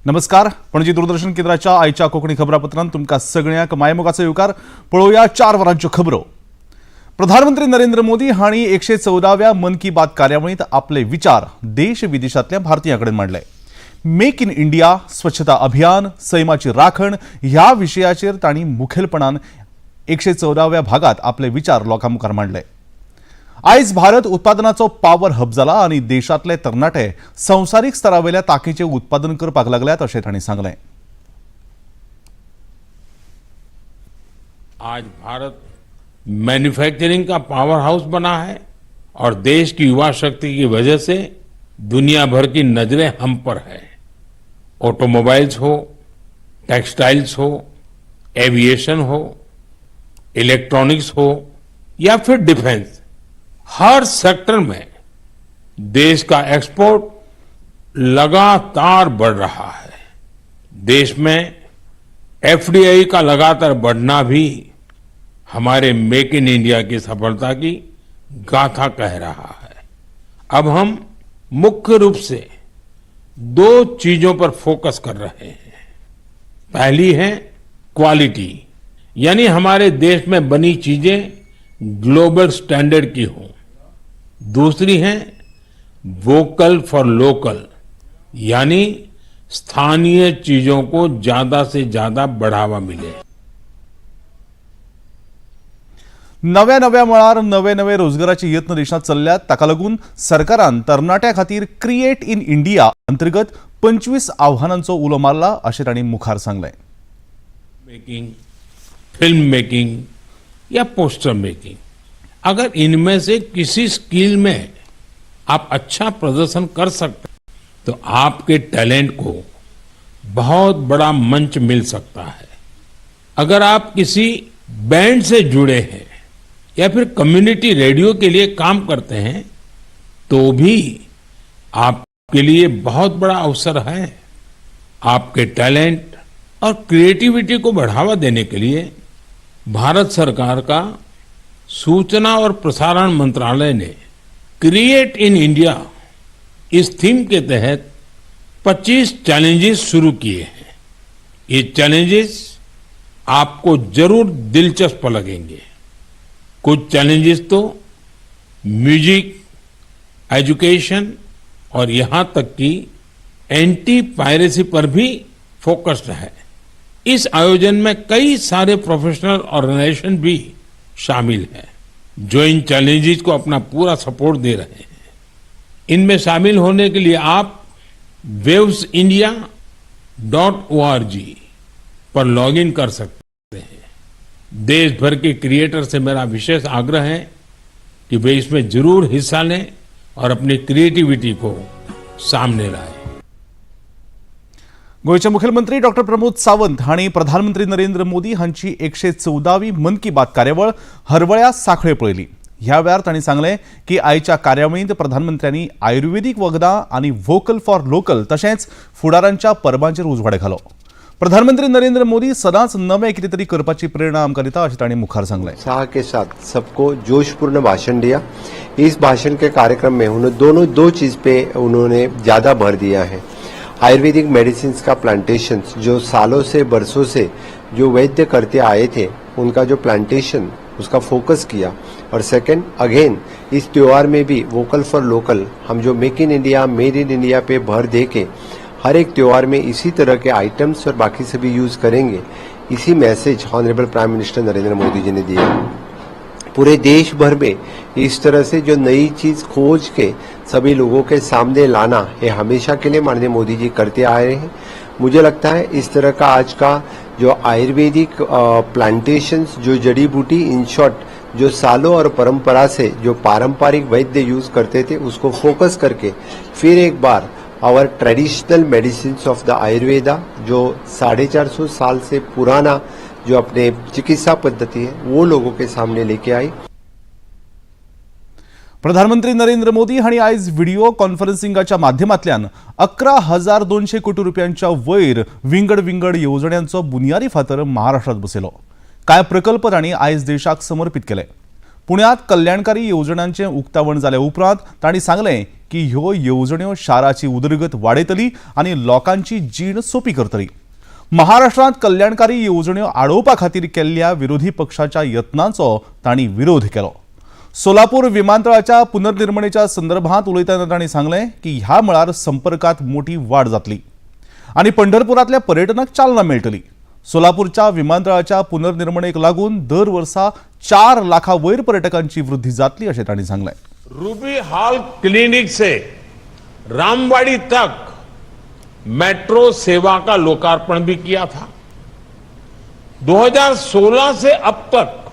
नमस्कार. पणजी दूरदर्शन केंद्राच्या आयच्या कोंकणी खबरापत्रांत तुमकां सगळ्यांक मायमोगाचो येवकार. पळोवया 4 वरांच्यो खबरो. प्रधानमंत्री नरेंद्र मोदी हांणी 114व्या मन की बात कार्यावळींत आपले विचार देश विदेशांतल्या भारतीयां कडेन मांडले. मेक इन इंडिया, स्वच्छता अभियान, सैमाची राखण ह्या विशयाचेर तांणी मुखेलपणान 114व्या भागात आपले विचार लोकां मुखार मांडले. आयज भारत उत्पादनाचो पावर हब जाला आनी देशांतले तरणाटे संवसारीक स्तरावेल्या तांकीचें उत्पादन करपाक लागल्यात अशें तांणी सांगलें. आज भारत मैन्युफैक्चरिंग का पावर हाउस बना है और देश की युवा शक्ति की वजह से दुनिया भर की नजरें हम पर है। ऑटोमोबाइल्स हो, टेक्सटाइल्स हो, एविएशन हो, इलेक्ट्रॉनिक्स हो या फिर डिफेंस, हर सेक्टर में देश का एक्सपोर्ट लगातार बढ़ रहा है। देश में एफडीआई का लगातार बढ़ना भी हमारे मेक इन इंडिया की सफलता की गाथा कह रहा है। अब हम मुख्य रूप से दो चीजों पर फोकस कर रहे हैं। पहली है क्वालिटी, यानी हमारे देश में बनी चीजें ग्लोबल स्टैंडर्ड की हों। दूसरी है वोकल फॉर लोकल, यानी स्थानीय चीजों को ज्यादा से ज्यादा बढ़ावा मिले। नव्या नव्या मळार नवे नवे रोजगाराचे यत्न देशांत चल्ल्यात. ताका लागून सरकारान तरणाट्या खातीर क्रिएट इन इंडिया अंतर्गत 25 आव्हानांचो उलो मारला अशें तांणी मुखार सांगलें. मेकिंग, फिल्म मेकिंग या पोस्टर मेकिंग, अगर इनमें से किसी स्किल में आप अच्छा प्रदर्शन कर सकते हैं, तो आपके टैलेंट को बहुत बड़ा मंच मिल सकता है। अगर आप किसी बैंड से जुड़े हैं या फिर कम्युनिटी रेडियो के लिए काम करते हैं, तो भी आपके लिए बहुत बड़ा अवसर है। आपके टैलेंट और क्रिएटिविटी को बढ़ावा देने के लिए भारत सरकार का सूचना और प्रसारण मंत्रालय ने create in India is theme K तहत 25 चैलेंजेस शुरू किए हैं। ये चैलेंजेस आपको जरूर दिलचस्प लगेंगे। कुछ चैलेंजेस तो म्यूजिक, एजुकेशन और यहां तक कि एंटी पायरेसी पर भी फोकस्ड है। इस आयोजन में कई सारे प्रोफेशनल ऑर्गेनाइजेशन भी शामिल हैं, जो इन चैलेंजेस को अपना पूरा सपोर्ट दे रहे हैं। इनमें शामिल होने के लिए आप wavesindia.org पर लॉगिन कर सकते हैं। देश भर के क्रिएटर से मेरा विशेष आग्रह है कि वे इसमें जरूर हिस्सा लें और अपनी क्रिएटिविटी को सामने लाएं। गोंयचे मुखेलमंत्री डॉक्टर प्रमोद सावंत हांणी प्रधानमंत्री नरेंद्र मोदी हांची 114वी मन की बात कार्यावळ हरवळ्या सांखळे पळयली. ह्या वेळार तांणी सांगलें की आयच्या कार्यावळींत प्रधानमंत्र्यांनी आयुर्वेदीक वखदां आनी व्होकल फॉर लोकल तशेंच फुडारांच्या परबांचेर उजवाड घालो. प्रधानमंत्री नरेंद्र मोदी सदांच नवें कितें तरी करपाची प्रेरणा आमकां दिता अशें तांणी मुखार सांगलें. उत्साह के साथ सबको जोशपूर्ण भाषण दिया। इस भाषण के कार्यक्रम में उन्होंने दोनों दो चीज पे उन्होंने ज्यादा भर दिया है। आयुर्वेदिक मेडिसिन का प्लांटेशन, जो सालों से, बरसों से जो वैद्य करते आए थे, उनका जो प्लांटेशन, उसका फोकस किया और सेकंड, अगेन इस त्योहार में भी वोकल फॉर लोकल, हम जो Make in India, Made in India pay भर दे के हर एक त्योहार में इसी तरह के आइटम्स और बाकी सभी यूज करेंगे, इसी message honourable prime minister Narendra Modi ji ने दिया। पूरे देश भर में इस तरह से जो नई चीज खोज के सभी लोगों के सामने लाना, ये हमेशा के लिए माननीय मोदी जी करते आए हैं। मुझे लगता है इस तरह का आज का जो आयुर्वेदिक प्लांटेशंस, जो जड़ी बूटी, इन शॉर्ट, जो सालों और परंपरा से जो पारंपरिक वैद्य यूज करते थे, उसको फोकस करके फिर एक bar our traditional medicine of the Ayurveda, जो 450 साल से पुराना जो अपने चिकित्सा पद्धति है, वो लोगों के सामने लेके आई। प्रधानमंत्री नरेंद्र मोदी हांणी आयज व्हिडिओ कॉन्फरन्सिंगाच्या माध्यमांतल्यान 11,200 कोटी रुपयांच्या वयर विंगड विंगड येवजण्यांचो बुनियादी फातर महाराष्ट्रात बसयलो. कांय प्रकल्प तांणी आयज देशाक समर्पित केले. पुण्यांत कल्याणकारी येवजण्यांचें उक्तावण जाले उपरांत तांणी सांगलें की ह्यो येवजण्यो शाराची उदरगत वाडयतली आनी लोकांची जीण सोंपी करतली. महाराष्ट्रांत कल्याणकारी येवजण्यो आडोवपा खातीर केल्ल्या विरोधी पक्षाच्या यत्नांचो तांणी विरोध केलो. सोलापूर विमानतळाच्या पुनर्निर्मणेच्या संदर्भात उलयतना तांणी सांगलें की ह्या मळार संपर्कात मोठी वाड जातली आनी पंढरपुरांतल्या पर्यटनाक चालना मेळटली. सोलापूरच्या विमानतळाच्या पुनर्निर्मणेक लागून दर वर्सा 4 लाखा वयर पर्यटकांची वृद्धी जातली अशें तांणी सांगलें. रूबी हॉल क्लिनिक से रामवाड़ी तक मेट्रो सेवा का लोकार्पण भी किया था. 2016 से अब तक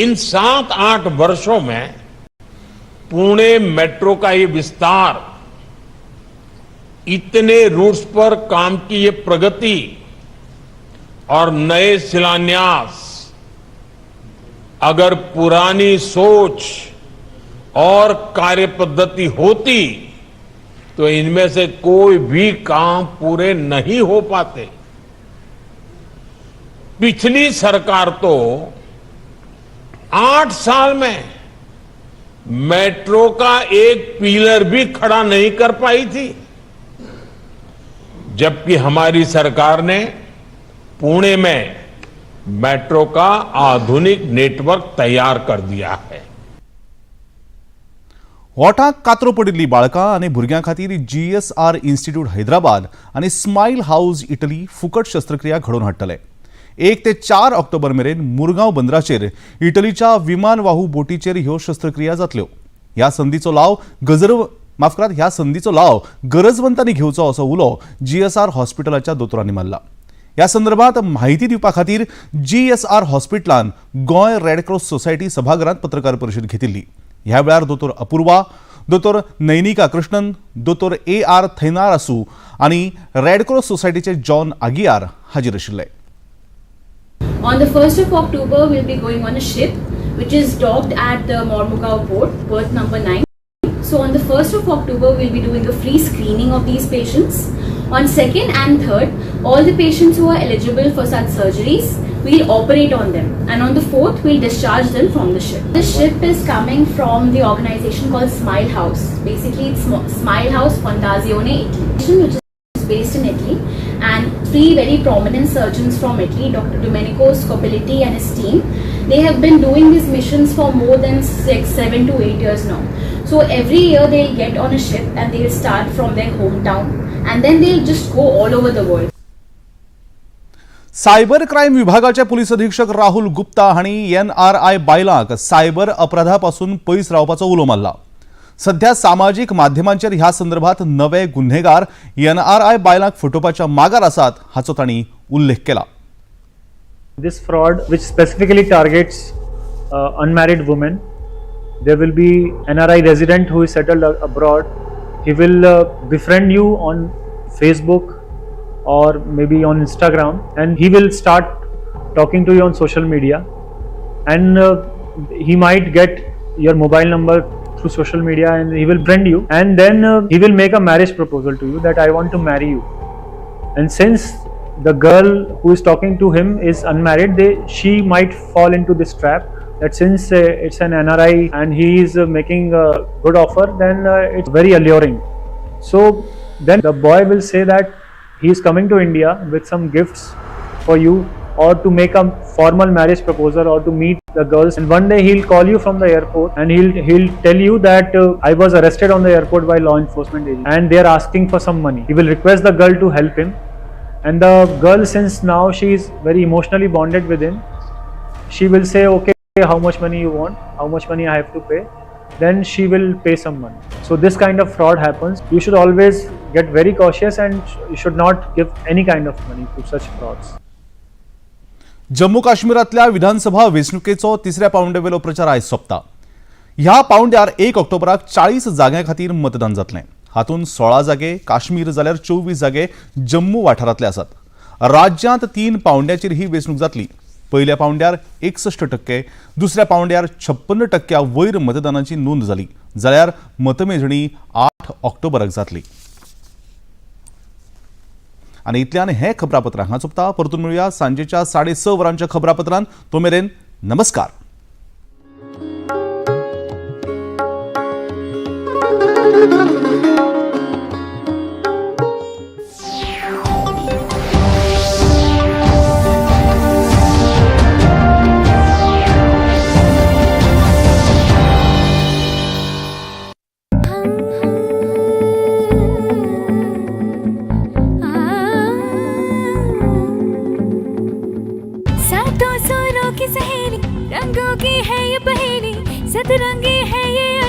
इन 7-8 वर्षों में पुणे मेट्रो का ये विस्तार, इतने रूट्स पर काम की ये प्रगति और नए शिलान्यास, अगर पुरानी सोच और कार्य पद्धति होती तो इनमें से कोई भी काम पूरे नहीं हो पाते. पिछली सरकार तो 8 साल में मेट्रो का एक पिलर भी खड़ा नहीं कर पाई थी, जबकि हमारी सरकार ने पुणे में मेट्रो का आधुनिक नेटवर्क तैयार कर दिया है. ओंठाक कातरो पडिल्ली बाळकां आनी भुरग्यां खातीर जीएसआर इन्स्टिट्यूट हैदराबाद आनी स्मायल हाऊस इटली फुकट शस्त्रक्रिया घडोवन हाडटले. 1 ते 4 ऑक्टोबर मेरेन मुरगांव बंदराचेर इटलीच्या विमान वाहू बोटीचेर ह्यो शस्त्रक्रिया जातल्यो. ह्या संदीचो लाव गजर माफ करात, ह्या संदीचो लाव गरजवंतांनी घेवचो असो उलो जीएसआर हॉस्पिटलाच्या दोतोरांनी मारला. ह्या संदर्भात म्हायती दिवपा खातीर जीएसआर हॉस्पिटलान गोंय रेडक्रॉस सोसायटी सभाघरांत पत्रकार परिशद घेतिल्ली. ह्या वेळार दोतोर अपूर्वा, दोतोर नैनिका कृष्णन, दोतोर ए आर थैनारासू आनी रेडक्रॉस सोसायटीचे जॉन आगियार हाजीर आशिल्ले. On the 1st of October, we'll be going on a ship which is docked at the Mormugao port, berth number 9. So on the 1st of October, we'll be doing a free screening of these patients. On 2nd and 3rd, all the patients who are eligible for such surgeries, we'll operate on them. And on the 4th, we'll discharge them from the ship. The ship is coming from the organization called Smile House. Basically, it's Smile House Fondazione Italy, which is based in Italy, and three very prominent surgeons from Italy, Dr. Domenico Scopelliti and his team. They have been doing these missions for more than 6, 7 to 8 years now. So every year they'll get on a ship and they'll start from their hometown and then they'll just go all over the world. Cyber crime विभागाचे police अधीक्षक राहुल गुप्ता हांणी NRI बायलांक cyber अपराधा पासून पयस रावपाचो उलो मारला. सध्या सामाजीक माध्यमांचेर ह्या संदर्भात नवे गुन्हेगार एनआरआय बायलांक फटोवपाच्या मागार आसात हाचो तांणी उल्लेख केला. This fraud, which specifically targets unmarried women, there will be NRI resident who is settled abroad. He will befriend you on Facebook or maybe on Instagram, and he will start talking to you on social media, and he might get your mobile number through social media, and he will friend you, and then he will make a marriage proposal to you that I want to marry you. And since the girl who is talking to him is unmarried, they she might fall into this trap that since it's an NRI and he is making a good offer, then it's very alluring. So then the boy will say that he is coming to India with some gifts for you or to make a formal marriage proposal or to meet the girls. And one day he'll call you from the airport and he'll tell you that I was arrested on the airport by law enforcement agents and they are asking for some money. He will request the girl to help him, and the girl, since now she is very emotionally bonded with him, she will say, "Okay, how much money you want? How much money I have to pay?" Then she will pay some money. So this kind of fraud happens. You should always get very cautious and you should not give any kind of money to such frauds. Jammu काश्मीरातल्या विधानसभा वेंचणुकेचो तिसऱ्या पावंड्यावेलो प्रचार आयज सोंपता. ह्या पावंड्यार 1 ऑक्टोबराक 40 जाग्यां खातीर मतदान जातलें. हातूंत 16 जागे काश्मीर जाल्यार 24 जागे जम्मू वाठारांतले आसात. राज्यांत तीन पावंड्याचेर ही वेंचणूक जातली. पयल्या पावंड्यार 61%, दुसऱ्या पावंड्यार 56 टक्क्या वयर मतदानाची नोंद जाली, जाल्यार मतमेजणी 8 ऑक्टोबराक जातली. आनी इतल्यान हें खबरापत्र हांगा सोंपता. परतून मेळुया सांजेच्या 6:30 वरांच्या खबरापत्रान. तो मेरेन नमस्कार. ये पहेली, सतरंगी है ये।